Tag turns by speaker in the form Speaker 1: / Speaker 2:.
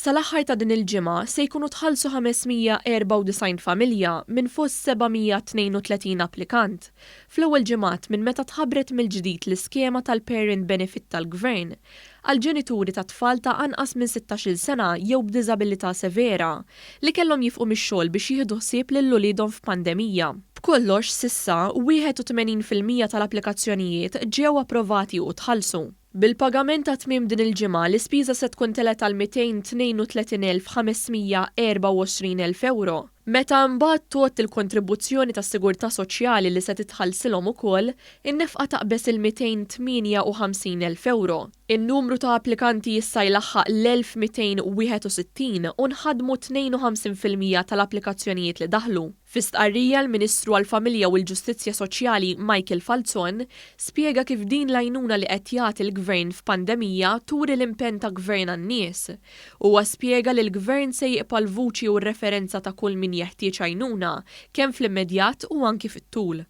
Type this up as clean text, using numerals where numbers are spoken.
Speaker 1: Sal-aħħar ta' din il-ġimgħa se jkunu tħallsu 594 familja minn fost 732 applikant, fl-ewwel ġimgħat minn meta tħabbret mill-ġdid l-iskema tal-Parent Benefit tal-Gvern għal ġenituri ta' tfal ta' anqas minn 16-il sena jew b'diżabilità severa li kellhom jieqfu mix-xogħol biex jieħdu ħsieb lil uliedhom f'pandemija. B'kollox s'issa 81% tal-applikazzjonijiet ġew approvati u tħallsu. Bil-pagament ta' tmiem din il-ġimgħa, l-ispiża se tkun telgħet għal 232,524 elf ewro. Meta imbagħad tgħodd il-kontribuzzjoni tas-sigurtà soċjali li se titħallsilhom ukoll, in-nefqa taqbeż il-258 elf ewro. In-numru ta' applikanti issa jlaħħaq l-1,261 u nħadmu 52% tal-applikazzjonijiet li daħlu. Fi stqarrija l-Ministru għall-Familja u l-Ġustizzja Soċjali Michael Falzon spjega kif din l-għajnuna li qed jagħti l-Gvern f'pandemija turi l-impenn ta' Gvern għan-nies. Huwa spjega li l-Gvern se jibqa' l-vuċi u r-referenza ta' kull min jeħtieġ għajnuna kemm fl-immedjat u anki fit-tul.